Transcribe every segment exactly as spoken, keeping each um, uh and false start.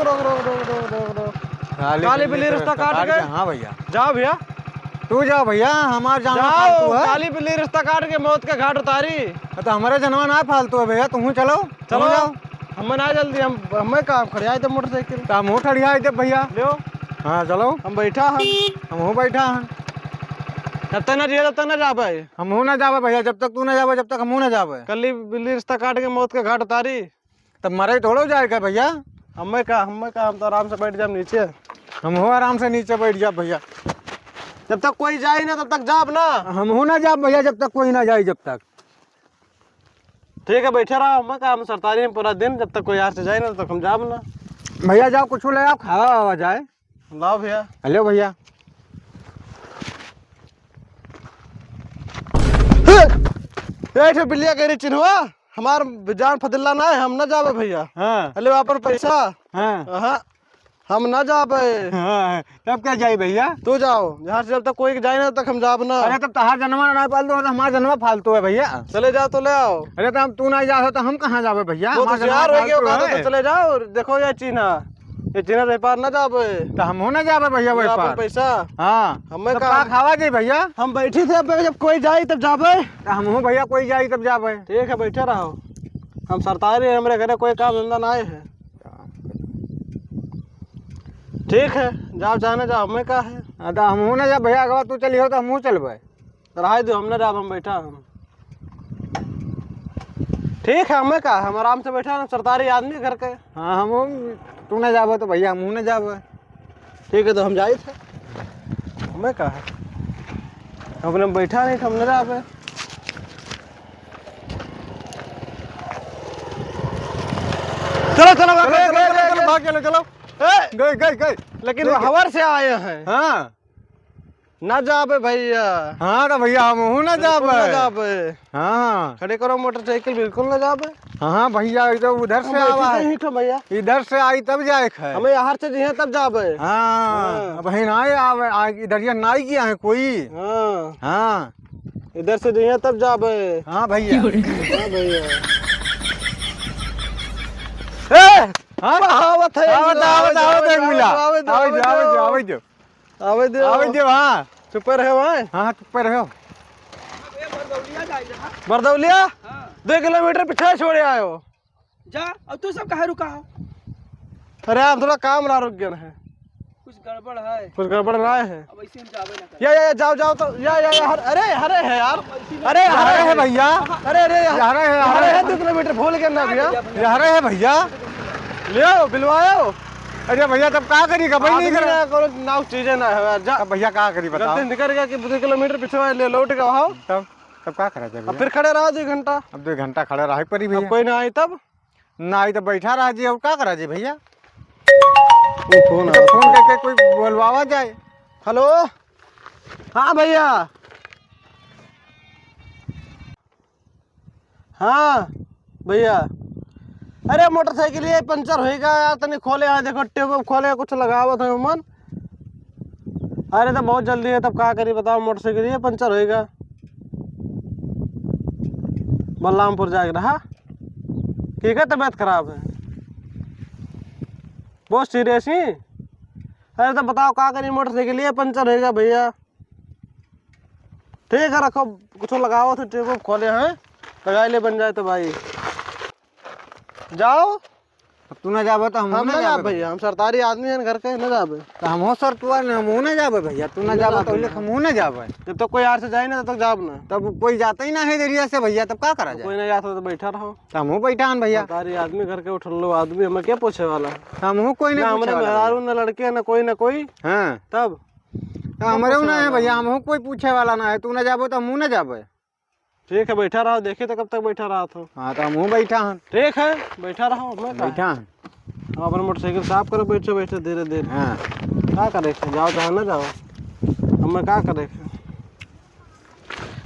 रोक, रोक, रोक, रोक, रोक, रोक। काली काली बिल्ली बिल्ली रिश्ता रिश्ता काट काट के? के, हाँ भैया। जाओ भैया। तू जाओ भैया, हमार जान जाओ, फालतू है। काली बिल्ली रिश्ता काट के मौत के घाट उतारी। तो हमारे जनवा ना फालतू है भैया, तुहूँ चलो, चलो। तुहूँ जाओ। हमें ना जल्दी, हम, हमें काम खड़ियाई दे मोटरसाइकिल। तो हमहूँ खड़ियाई दे भैया। लो। हाँ, चलो। हम बैठा हन। हमहूँ बैठा हन। जब तक ना जिए, तब तक ना जाबे। हमहूँ ना जाबे भैया, जब तक तू ना जाबे, जब तक हमहूँ ना जाबे। काली बिल्ली रिश्ता काट के मौत के घाट उतारी। तब मरे थोड़ो जाए का भैया। हमें का, हमें का, हम तो आराम से बैठ जाब नीचे। हमहूँ आराम से नीचे बैठ जाब भैया। जब तक कोई जाए ना, तब तक जाब ना। हमहूँ ना जाब भैया, जब तक कोई ना जाए, जब तक। ठीक है, बैठे रहो, हमें का, हम सरतारी में पूरा दिन, जब तक कोई यहाँ से जाए ना, तब तक हम जाब ना। भैया जाओ, कुछ ले आओ, खावा वावा जाए। लाओ भैया। हेलो भैया। ए, ए, ठो बिल्लिया कह रही चिन्हवा, हमार जान फदिल्ला ना है, हम ना जाबे भैया। हाँ। हेलो, अपन पैसा। हाँ। हाँ, हम ना जाबे। हाँ, तब क्या जाई भैया? तू जाओ, यहाँ से जब तक कोई जाए ना, तब तक हम जाब ना। अरे, तब तहार जनवा ना पाल दो, तो हमार जनवा फालतू है भैया। चले जाओ तो ले आओ। अरे, तो हम, तू ना जाओ तो हम कहाँ जाबे भैया? वो तो हमार जनवा होशियार हो गया, फालतू ओका है। तो चले जाओ, देखो ये चिन्हा। ये चिन्हा रे पार ना जाबे। तो हमहू ना जाबे भैया, ये वही अपन पार। पैसा। हाँ। हमें तो का का खावा जाई भैया? हम बैठी थे, अब जब कोई जाई तब जाबे। तो हमहू भैया कोई जाई तब जाबे। ठीक है, बैठे रहो। हम सरतारी, हमरे घरे कोई काम धंधा ना आए है। ठीक है, जाओ चाहे ना जाओ, हमें का है। हाँ, तो हमहू ना जाब भैया, अगर तू चली हो तो हमहू चलबे। रहाई दो, हम ना जाब, हम बैठा हम। ठीक है, हमें का, हम आराम से बैठा, हम सरतारी आदमी घर के। हाँ, हम, तू ना जाबे तो भैया, हमहू ना जाबे। ठीक है, तो हम जाइत है, हमें का है, अपने बैठा नहीं, हम ना जाबे। चलो, चलो, भाग, चलो, चलो, चलो, चलो, चलो, चलो। भाग, चलो, चलो। ए! गए, गए, गए। लेकिन ठीक है। हवर से आए हैं। हाँ। ना जाबे भैया। हाँ, तो भैया, हमहू ना बिल्कुल ना जाबे। जाबे। हाँ। खड़े करो मोटरसाइकिल, बिल्कुल ना जाबे। हाँ, भैया, ये तो उधर हम से बैठी आवा थे है। ही तो भैया। इधर से आई तब जाए के है। हमें यहाँ से जइहे तब जाबे। हाँ, हाँ। अब ही ना आवे, आ, इधर ये ना आई किया है कोई। हाँ। हाँ। इधर से जइहे तब जाबे। हाँ भैया। हाँ भैया। ए, हाँ? आवत है, आवत, आवत, आवत, आवत, आवत, मिला। आवत, आवत, आवत, आवत, आवत, आवत। आवे दे। आवे दे, हाँ। चुप रहे वहाँ। हाँ, हाँ, चुप रहे हो। बरदौलिया? हाँ। दो किलोमीटर पीछे छोड़े आयो। जा, और तू सब काहे रुका हो? अरे, हम थोड़ा काम ना रुक गए हैं। कुछ गड़बड़ है। कुछ गड़बड़ ना है। अब ऐसे हम जावे ना करें। या, या, या, जाओ, जाओ तो, या, या, या, हर-, अरे, हरे है यार। अब ऐसे अरे, हरे हरे है है। भैया। अरे, अरे, ये हरे है, हरे हरे है। है, दो किलोमीटर भूल गए ना भैया। ये हरे है भैया। लियो, बिलवायो। अरे भैया, तब का करी, कब नहीं आदमी करा? ना करो, नाव चीजें ना है यार, जा। अब भैया का करी, बताओ। गलती निकल गया कि दो किलोमीटर पीछे वाले ले लौट के आओ। तब, तब का करा जाए अब भैया? फिर खड़े रहो दो घंटा। अब दो घंटा खड़े रहे पड़ी अब भैया। कोई ना आई तब? ना आई तो बैठा रहा जी, और का करा जी भैया? वो फोन तो आया। फोन करके कोई बोलवावा जाए। हेलो, हाँ भैया। हाँ भैया, अरे मोटरसाइकिल ये पंचर होइगा यार, तनी खोले, यहाँ देखो ट्यूब खोले, कुछ लगावत है उमन। अरे तो बहुत जल्दी है, तब का करी बताओ, मोटरसाइकिल ये पंचर होइगा, बलरामपुर जाके रहा। ठीक है, तबीयत खराब है, बहुत सीरियस ही। अरे तो बताओ का करी, मोटरसाइकिल ये पंचर होइगा भैया। ठीक है, रखो, कुछ लगाओ थे, ट्यूब खोले हैं, लगाई ले बन जाए तो भाई। जाओ। अब तू ना जाबे तो हम हम ना ना जाबे जाब भैया, हम सरकारी आदमी हैं, घर के ना जाबे। तो हम हो सर, तू आ ना, हम ना जाबे भैया, तू ना ना जाबे जाब तो भैया। हम ना जाबे। जब तक कोई यार से जाए ना, तब तक जाब ना। तब कोई जाता ही ना है इधरिया से भैया, तब का करा जाए? कोई ना जाता तो बैठा रहो। तो हम बैठा हन भैया। सरकारी आदमी, घर के उठल लो आदमी, हमें क्या पूछे वाला? तो हम कोई नहीं ना, पूछे हमरे वाला मेहरारू भैया। ना लड़के ना कोई ना कोई। हाँ। तब तो हमरे ना है भैया, हमहू कोई पूछे वाला ना है, तू ना जाबो तो हमहू ना जाबे। ठीक है, बैठा रहो, देखी तो कब तक बैठा रहा हो। हाँ, तो हमहू बैठा हन। ठीक है, बैठा रहो, मैं का बैठा है? हन। हम अपन मोटरसाइकिल साफ करो, बैठो, बैठो, धीरे, धीरे। हाँ। का करे थे? जाओ, चाहे ना जाओ, हमें का करे थे?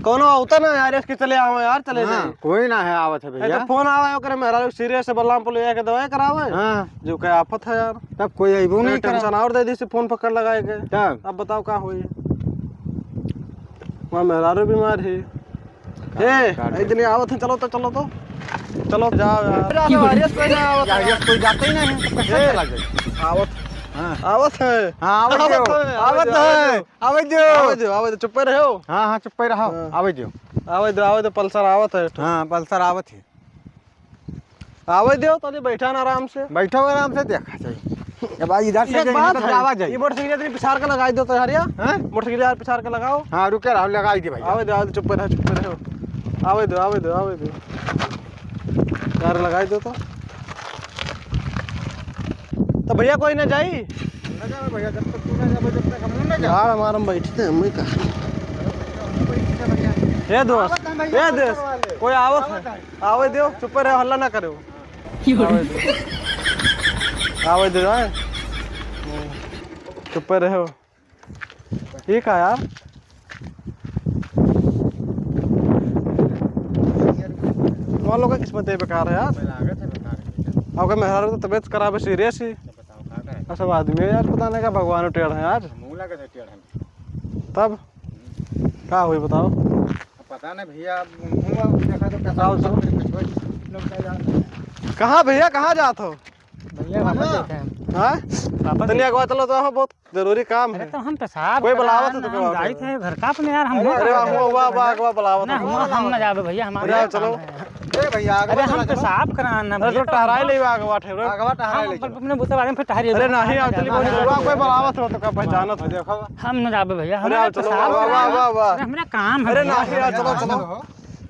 कौनो आवता ना यार, इसके चले आओ यार, चले हाँ, जाए। कोई ना है आवत है नहीं भैया। तो फोन आवे, ओकरे मेहरारू सीरियस है, बलरामपुर ले जाके दवाई करावे। हाँ। जो के आफत है यार। तब कोई अइबो नहीं करा। टेंशन और दे दी से फोन पकड़ लगाए के। तब? अब बताओ का होई? वहाँ मेहरारू बीमार है। का-, ए, का एक दिन आवत है, चलो तो, चलो तो। चलो, जाओ यार। अरे, आगे आर एस कोई ना आवत है। आर एस कोई जाता ही नहीं है, तो कैसे ए, चला जाए? आवत है। हाँ। आवत है। हाँ, आवत आवत है। है, आवत आवत है। है। आवत है। आवत है। आवत है, चुप्पे रहो। हाँ, हाँ, चुप्पे रहो। हाँ। आवत है। आवत है, आवत है, पल्सर आवत है। हाँ, पल्सर आवत है। आवत है, तनी बैठा ना आराम से। बैठो आराम से, देखा जाए। जब आज इधर से एक जाए, बात तब है, जावा जाए। ये मोटरसाइकिल इतनी पिछाड़ के लगाई दो तो यार, या? हैं? मोटरसाइकिल यार पिछाड़ के लगाओ। हाँ, रुके रहो, लगाई दे भाई। आवे दो, आवे दो, चुप रहो, चुप रहो। आवे दो, आवे दो, आवे दो। यार लगाई दो तो। तो भैया कोई ना जाई? ना जावे भैया, जब तक तू ना जावे, जब तक हम ना जावे। यार हमारा हम बैठते हैं, मैं कहा। हम बैठते हैं भैया। हे दोस्त, आवत हैं भैया, हे दोस्त, वाले। कोई आवत आवत है? हैं। आवे दो, चुप रहो, हल्ला ना करो। आवे दो। आवे दो, आए। चुप रहो। ये का यार? तुम लोग का किस्मत ये बेकार है यार। लागत है बेकार है। आपका मेहरारू तो तबीयत खराब है, सीरियस है। तो बताओ, का करें? सब आदमी है यार, पता नहीं का भगवान टेढ़ है यार। मुँह लगे थे टेढ़ है। तब? हम्म। का हुई बताओ? अब पता नहीं भैया, अब मुँह देखा तो कैसा बताओ तो। कुछ लोग क्या जाते हैं। कहाँ भैया, कहाँ जात हो? भैया, वापस हाँ। जाते हैं। हाँ? वापस तनी जाते हैं। अगवा चलो तो, बहुत जरूरी काम अरे है। तो हम पेशाब कोई करान, बुलावत है तो हम कहाँ जाइत पे? है घर का अपने यार, हम अरे, हुआ अरे, कहाँ वाह, जाए? वाह, वाह, वाह, वाह, बुलावत ना, है। हुआ हम ना जाबे भैया, हमारे अरे, यहाँ चलो। काम है। अरे भैया, अरे आगवा हम चला, चलो। पेशाब करान ना अरे, भैया, तो तो टहराई हम ले, आगवा ठहरो। आगवा टहराई हम ले, चलो। अपने बुतवा हम फिर टहरिए अरे, जाओ। नहीं, हम actually ना बहुत जाबे। जरूरी, कोई बुलावत हो तो का पहचानत हो, देखो। हम ना जाबे भैया, अरे, हमारे चलो, पेशाब वाह, वाह, करान। वाह, वाह। अरे, हमारा काम है अरे, भैया। नहीं, यार, चलो, चलो।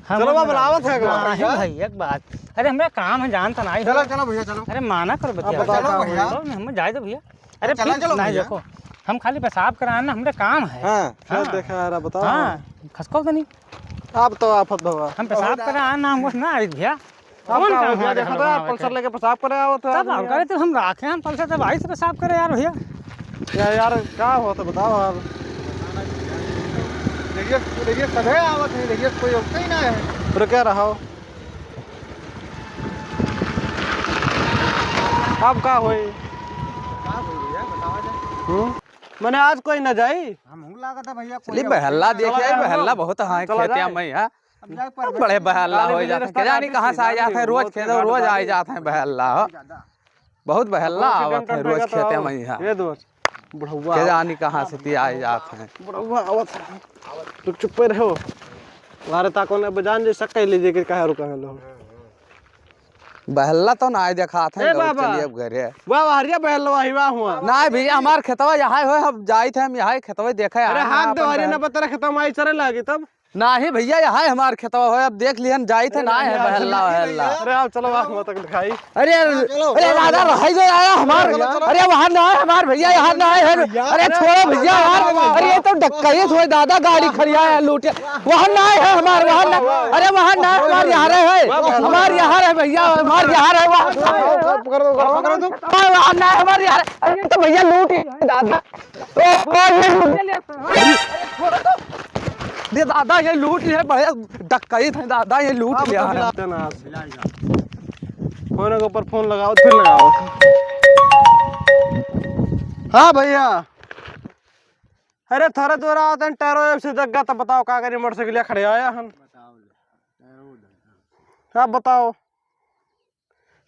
हम चलो, ना बाबा, जाबे। बुलावत है, अगवा। नहीं भैया, एक बात। अरे, हमारा काम है, जानता नहीं चलो, हो। चलो भैया, चलो। अरे, माना करो, अब बतिया। बताओ चलो भैया। तो नहीं, हम जाए दो भैया। अरे चला फिर चलो नहीं भैया। देखो, हम खाली पेशाब करान ना, हमरे काम है। हाँ। हाँ। क्या देखा यार, बताओ। हाँ, खसको तो नहीं। आप तो आफत भवा। हम पेशाब और करान ना, हम ना आई भैया। आप कौन क्या काम हो गया, है देखा तो यार, हमारे पल्सर पे? लेके पेशाब करे आवत है तब आदमी हम यार। करे तो हम राखे हैं पल्सर, तब आई से पेशाब करे यार भैया। क्या यार, क्या हुआ तो बताओ यार। देखिए, देखिए, सभे आवत है, देखिए, कोई रुकते ही ना है। रुके रहो। अब का होई? का होई भैया, बतावा जाए। हम्म? मने आज कोई ना जाई? हमहू लागत है भैया, कोई चलिए, अब बहल्ला चला देखे, जाए हम बहल्ला लोग। बहुत है चला खेतिया जाए। में, हाँ। अब जाए पर बड़े बहल्ला काली हो बिल्ली जाते हैं, रास्ता क्या जानी काटी कहाँ से आ जाते हैं, रोज बहुत खेते, के रोज आ जाते हैं बहल्ला, हो। ज्यादा। बहुत बहल्ला बहुत आवत है, सीजन रोज पे खेते आओ। में यहाँ। ये दोस्त, बुढ़ौआ क्या आवत जानी है। कहाँ से ती आए जात हैं। बुढ़ौआ आवत है। रुक, चुप्पे रहो। मारे ताको ने बजान जे शक कर लीजिए कि कहाँ रुका है लोग। बहल्ला तो ना आए देखात हैं, ए लोग बाबा। चलिए अब घरे। वाह, वाह, हरिया बहल्ला, वाह, वाह हुआ। ना भैया, हमार खेतवा यहाँ होए, हम जाइत है, हम यहाँ खेतवा देखे अरे आए हैं हाथ अपन दो, हरिया बहल- ना पत्थर खेतवा में आई चरे लागी तब। नाही भैया, यहै हमार खेतवा होय, अब देख लिहन जाइत है, अरे ना नाही, है आज बहल्ला नहीं वहल्ला। भैया। अरे आओ, चलो, आओ, मत दिखाई। अरे, हाँ, चलो, अरे चलो, दादा, चलो। रह गया यार हमार। चलो, चलो। अरे वहाँ ना है हमार भैया, यहाँ ना है। भैया। अरे छोड़ो भैया यार। अरे, अरे ये तो डकैत होय दादा, गाड़ी खड़िया है, लूटिया। वहाँ ना है हमार, वहाँ ना। अरे वहाँ ना है हमार, यहाँ रहे है। हमार यहाँ रहे भैया, हमार यहाँ रहे वहाँ। पकड़ दो, पकड़ दो। वहाँ ना है हमार यहाँ रहे। अरे तो भैया लूट ही है दादा। ओ, ओ, ये लूट ले। अरे, दादा, ये लूट लिया, बड़े डकैत हैं, दादा, ये लूट लिया है। फोन के ऊपर फोन लगाओ, फिर लगाओ। हाँ भैया, अरे, थोड़ा दूर आओ, तन टैरो से दग गया, तब बताओ, का करी, मोटरसाइकिल खड़े आया हन। आप बताओ।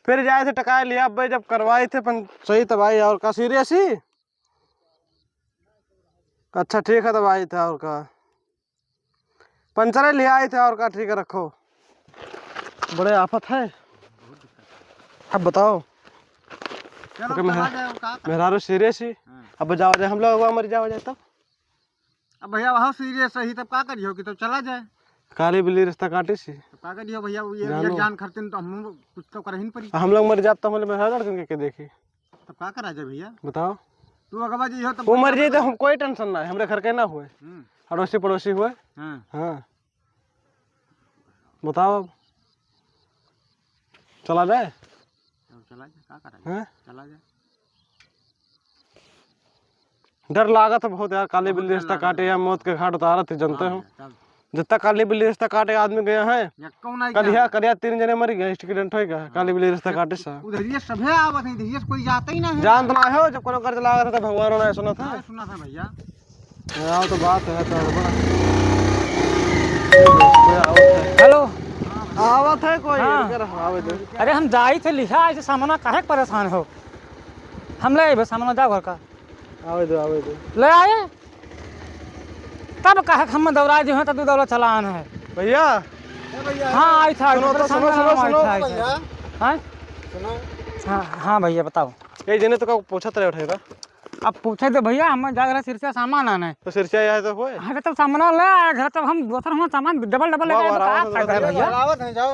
फिर जाए थे टकाए लिया, अब जब करवाई थे अपन सही तो भाई, और का सीरियस ही? अच्छा ठीक है तो भाई, था और का, पंचर ले आए थे और का, ठीक है रखो, बड़े आफत है। अब बताओ। चलो, ओके, चला मेहरा-, जाए, और का करे? मेहरारू सीरियस ही। हाँ। अब जाओ जाए, हम लोग वहाँ मर जाओ जाए तब। अब भैया, वहाँ सीरियस रही, तब का करियो कि तब चला जाए। काली बिल्ली रिश्ता काटी सी। तब का करियो भैया, वो ये, जानो। ये जान खर्चन तो हम कुछ तो करहिन पड़ी। हम लोग मर जाब, तो हम लोग मेहरारू लड़कन के, के देखी? तब का करा जाए भैया? बताओ। तू अगवा जी हो, तब वो मर जाए, तो हम कोई टेंशन ना है, हमरे घर के ना हुए, हम्म। अड़ोसी पड़ोसी हुए। हाँ। हाँ। बताओ अब। चला जाए? चलो, चला जाए, का करा जाए? हैं? चला जाए। डर लागत है बहुत यार, काली बहुत बिल्ली डर रिश्ता लागत काटे है। या मौत के घाट उतारत ही, जानते हाँ हो? भैया, तब। जितना काली बिल्ली रिश्ता काटे आदमी गया है, यक्को नहीं कल गया। यहाँ, कल यहाँ तीन जने मर गए, एक्सीडेंट होएगा, हाँ। काली बिल्ली रिश्ता काटे सा। उधर ये सभे आवत है, इधर ये कोई जाता ही ना है। जानत ना हो, जब कोनो कर्ज लागत है तो भगवान ना सुनत है। हाँ, सुनत है भैया। हाँ, तो बात है, तो बड़ा। हेलो। आवत है कोई, हाँ। इधर आवे दो। अरे हम जाई थे लिहा, ऐसे सामना काहे के परेशान हो? हम ले आइबे सामना, जाओ घर का। आवे दो, आवे दो। ले आए। तब काहे के हम दौड़ा दियो हैं, तब तू दौड़ा चला आन है। भैया। हाँ, आई था, सुनो तो, सुनो, सुनो, सुनो। हाँ? सुनो। हाँ, हाँ भैया, बताओ। ये जने तो का पूछत रहे उठेगा। अब पूछे तो भैया, हम जा रहे सिरसिया सामान आने। तो सिरसिया यहाँ तो होए? हाँ, तो सामान ले आए घर, तब हम दोसर हुआ सामान डबल डबल ले आए, तो का फायदा है भैया?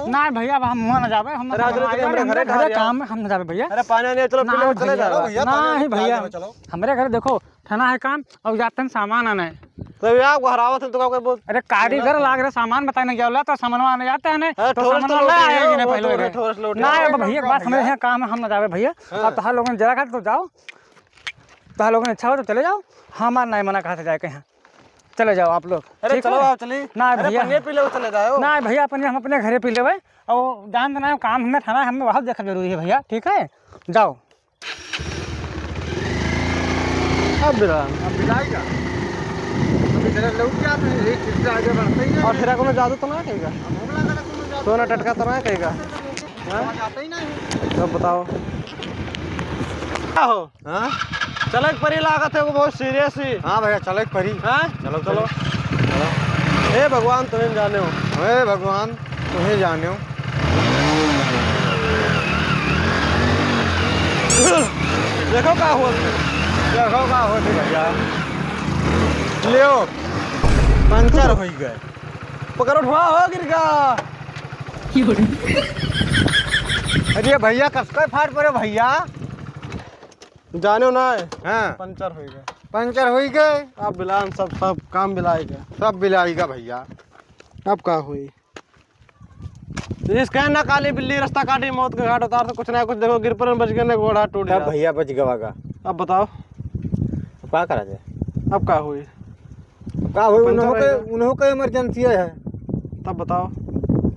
ना भैया, अब हम हुआ ना जाबे, हम अरे, आज रात के हमरे घरे काम है, हम ना जाबे भैया। अरे, पानी नहीं, चलो, पी लो, चले जाओ। नहीं भैया, हमरे घर देखो, ठना है काम, और जाते हैं सामान आने। तो ये आप हरावत है, तो का कोई बोल? अरे, कारीगर लाग रहे, सामान बताए नहीं गया, तो सामान आने जाते हैं, नहीं? अरे, तो ठोस सामान तो ले आए, नहीं, पहले। नहीं, अब भैया, बात हमरे यहाँ काम है, हम ना जाबे भैया। हाँ। अब तहार लोगन जरा खा तो जाओ। तहार लोगन इच्छा हो तो चले जाओ, हमार नाहीं मना कहा से जाए के यहाँ। चले जाओ आप लोग। अरे ठीक चलो है? आप चली। ना अरे भैया। पनिया पी लो, चले जाओ। ना भैया, पनिया हम अपने घरे पी लेबे। और जान देना काम हमें थाना हमें बहुत देखा जरूरी है भैया, ठीक है? जाओ। अब बिलान। अब बिलाएगा। अभी जरा लौट के आते हैं, एक चीज आगे बढ़ते ही नहीं। और फिर कोनो जादू तो ना कहेगा? अब हमला करे कोनो जादू तो ना टटका तो ना कहेगा? हाँ? जाते ही नहीं। तब बताओ। का हो? हाँ? चले के परी लागत है, वो बहुत serious ही। हाँ भैया, चले के परी। हाँ? चलो, चलो। चलो। हे भगवान, तुम्हें जाने हो। हे भगवान, तुम्हें जाने हो। देखो का हुआ। देखो का हुआ थी भैया। लियो, पंचर हो गए। पकड़ो, उठवा हो, गिर गया। अरे भैया, कसके फाट पड़े भैया। जाने ना है। हाँ। पंचर हो गए। पंचर हो गए। अब बिलान सब, सब काम बिलाएगा। सब बिलाएगा भैया। अब का हुई? इसका ना काली बिल्ली रास्ता काटी, मौत के घाट उतार, तो कुछ ना कुछ देखो, गिर पर बच गए ना, गोड़ हाथ टूट तब गया। भैया बच गवा का। अब बताओ। अब का करा जाए? अब का हुई? का होई, पंचर उन्हों के, होई गए। उन्हों के emergency है। तब बताओ।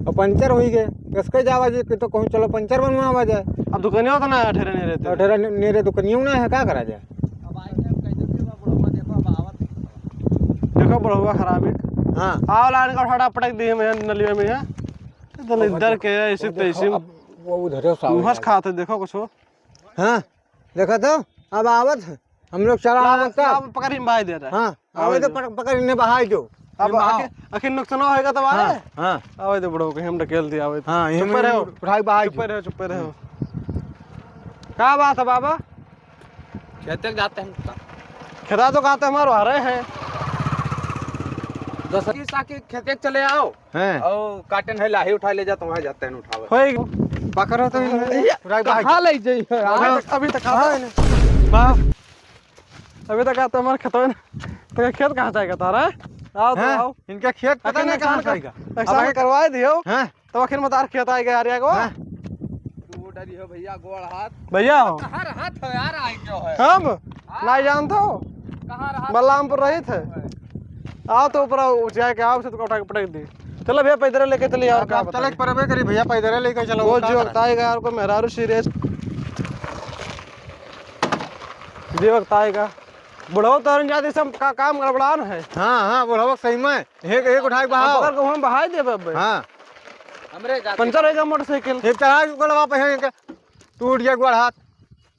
और पंचर होई गए, कसके जावा जी, कि तो कहूँ चलो पंचर बनवावा जाए। अब दुकानिया तो ना अठेरे नहीं रहते। अठेरे ने-, नेरे दुकानियों ना है, का करा जाए? देखो बुढ़वा खराब है। हाँ। आओ लाइन का उठा पटक दी है नलिया में, यहाँ। इधर, वो इधर देखो, के ऐसे वो देखो, तैसे। अब वो उधरे से मुहस आवत है। खाते देखो कुछ हो। हाँ, देखा तो, अब आवत है। हम लोग चला लाओ, आवत का? लाओ, पकड़ ही भाई दे रहा है। हाँ, आवे आवे तो दो। पकड़, पकड़ इन्हें बहाई दो। अब इन्हें बहाओ। आखिर, आखिर नुकसान होएगा तो आवे। हाँ, हाँ। आवे दे बुढ़ो के, हम ढकेल दिया, आवे दे। हाँ, चुप इन्हें रहो। उठाई बहाई चुप दो। रहो, चुप रहो। हम्म। का बात है बाबा? खेते जाते हैं। खेता तो कहते हमारे हरे हैं। दस की साकी खेते चले आओ। हैं। और काटन है, लाही उठा ले जा, तो वहाँ जाते हैं उठावे। होई। पकड़ो तो इन्हें। ये उठाई बहाई। कहाँ ले जाई है? अभी तक, अभी तक खाता है ना। वाह। अभी तक आता हमारे खेतवे ना। तो ये खेत कहाँ जाएगा तारा? आओ तो हैं? आओ। इनका खेत पता अखिर नहीं कहाँ नुकसान कर, जाएगा। नुकसान अब करवा दियो। हैं? तो आखिर में तार खेत आएगा यार, यार, वाह। हैं? तू डरी हो भैया, गोड़ हाथ। भैया हो। कहाँ रहत हो यार, आए क्यों है? हम? हाँ। नहीं जानते हो? कहाँ रहत हो? बलरामपुर रहित है। आओ तो ऊपर आओ, जाके आओ, से तो उठा के पटक दी। चलो भैया, पैदल लेके चलिए, और अब का आप चले बताएं? परबे करी भैया, पैदल लेके चलो, वो का जो करा? बताएगा यार को मेहरारू serious। जी वक्त आएगा। बुढ़ऊ तोहरन जाति सब का काम गड़बड़ान है। हाँ, हाँ, बुढ़ऊ सही में। एक, एक उठाई के बहाओ। पकड़ के वहाँ बहाई देबे अब। हाँ। हमरे जाति पंचर होइगा मोटरसाइकिल। एक चढ़ा के गड़वा पे है इनके। टूट गया गोड़ हाथ।